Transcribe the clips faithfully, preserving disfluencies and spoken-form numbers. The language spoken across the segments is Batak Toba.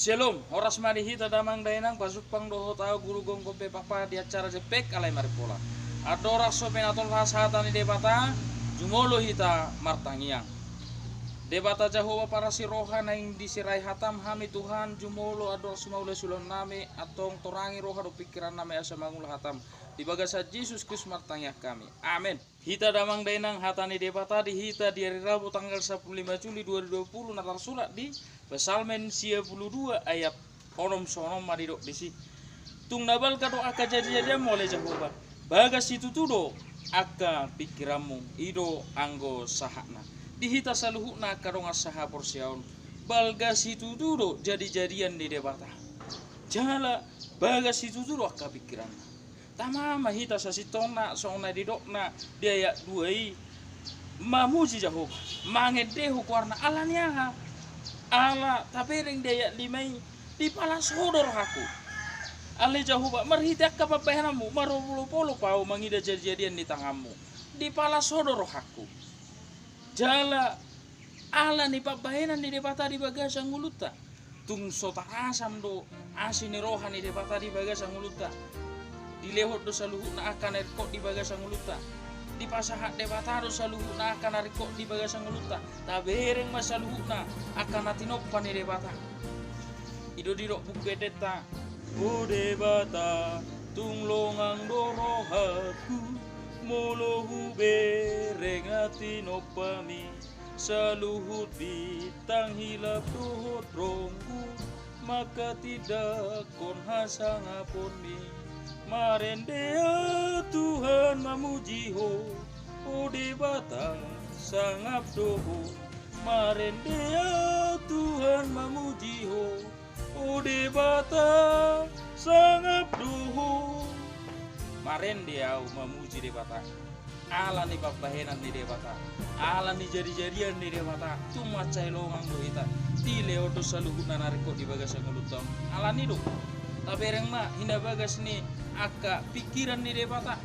Shalom, horas ma di hita damang dainang, pajumpang dohot au Guru Gomgom P P H di acara Jempek alai Maripola. Andorang so pinatolhas hata ni Debata, jumolo hita martangiang. Debata Jahowa parasi roha, naeng disirai hatam hami Tuhan, jumolo andorang so mangula siulaonnami, antong torangi roha dohot pingkirannami asa mangula hatam. Di bagasan Jesus Kristus martangiang hami. Amen. Hita damang dainang, hata ni Debata di hita di ari Rabu tanggal sampulu lima Juli dua ribu dua puluh na tarsurat di Psalmen sia pulu dua ayat onom, songon on ma didok disi: Tung na balga do angka jadijadianmu ale Jahowa, bagas situtu do angka pingkiranmu, i do anggo sahatna. Di hita saluhutna angka dongan sahaporseaon, balga situtu do jadijadian ni Debata. Jala bagas situtu do angka pingkiranna. Tama ma hita sasintongna, songon na didokna di ayat dua i, mamuji Jahowa, mangendehon goarna. Ala ni aha? Ala tabereng di ayat lima i, dipalas Ho do rohangku. Ale Jahowa, marhite angka pambahenanmu, marolopolop au mangida jadijadian ni tanganmu. Dipalas Ho do rohangku. Jala ala ni pambahenan ni Debata di bagasan ngolunta. Tung so tarasam do asi ni roha ni Debata di bagasan ngolunta. Dilehon do saluhutna angka na ringkot di bagasan ngolunta. Dipasahat Debata do saluhutna angka na ringkot di bagasan ngolunta. Tabereng ma saluhutna angka na tinompa ni Debata. I do didok Buku Endenta: O Debata, tung longang do rohangku, molo hubereng angka tinompami. Saluhut bintang hilap dohot ronggur manghatindanghon hasangaponmi. Marende au Tuhan mamuji Ho, o Debata, sangap do Ho. Marende au Tuhan mamuji Ho, o Debata, sangap do Ho. Marende au mamuji Debata. Ala ni pambahenan ni Debata, ala ni jadijadian ni Debata, tung mansai longang do hita. Dilehon do saluhutna na ringkot di bagasan ngolunta on. Ala ni do, tabereng ma hinabagas ni angka pingkiran ni Debata.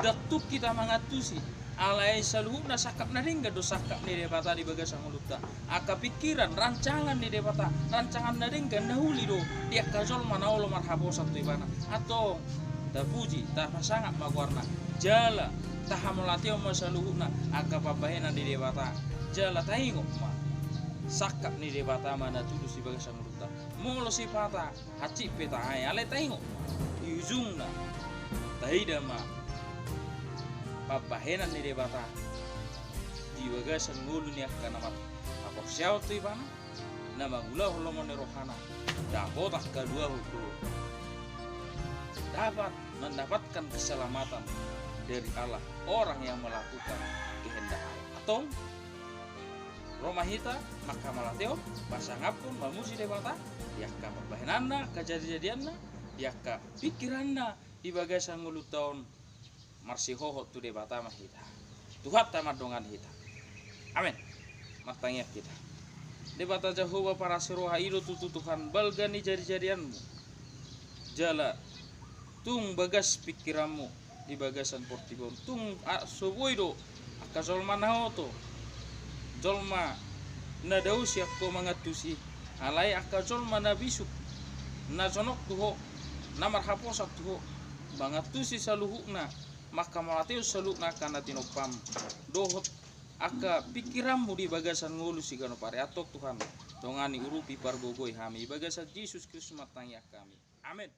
Ndang tung hita mangantusi. Alai saluhutna sangkap na denggan do sangkap ni Debata di bagasan ngolunta. Angka pingkiran, rancangan ni Debata, rancangan na denggan, na uli do di angka jolma na olo marhaposan tu Ibana. Antong, tapuji, tapasangap ma goarna. Jala tahamauliatehon ma saluhutna angka pambahenan ni Debata. Jala taingot ma, sangkap ni Debata ma na tulus di bagasan ngolunta. Molo sipata hansit pe tahe, alai taingot ma, di ujungna taida ma pambahenan ni Debata di bagasan ngolu ni angka na marhaporseaon tu Ibana, na mangulahon lomo ni rohana. Dapotan haluaon do, dapat mendapatkan keselamatan dari Allah orang yang melakukan kehendak Allah. Antong, ro ma hita manghamauliatehon, pasangaphon, mamuji Debata di angka pambahenanna, angka jadijadianna, di angka pingkiranna di bagasan ngolunta on. Marsihohot tu Debata ma hita. Tuhanta mandongani hita. Amen. Martangiang hita. Debata Jahowa parasi roha, i do tutu Tuhan balga ni jadijadianmu. Jala tung bagas pingkiranmu di bagasan portibi on. Tung a, so boi do angka jolma na oto, jolma na dausi angka mangantusi, alai angka jolma na bisuk, na jonok tu Ho, na marhaposan tu Ho, mangantusi saluhutna, manghamauliatehon saluhutna angka na tinompam dohot angka pingkiranmu di bagasan ngolu siganup ari. Antong Tuhan, dongani, urupi, pargogoi hami. Di bagasan Jesus Kristus martangiang hami. Amen.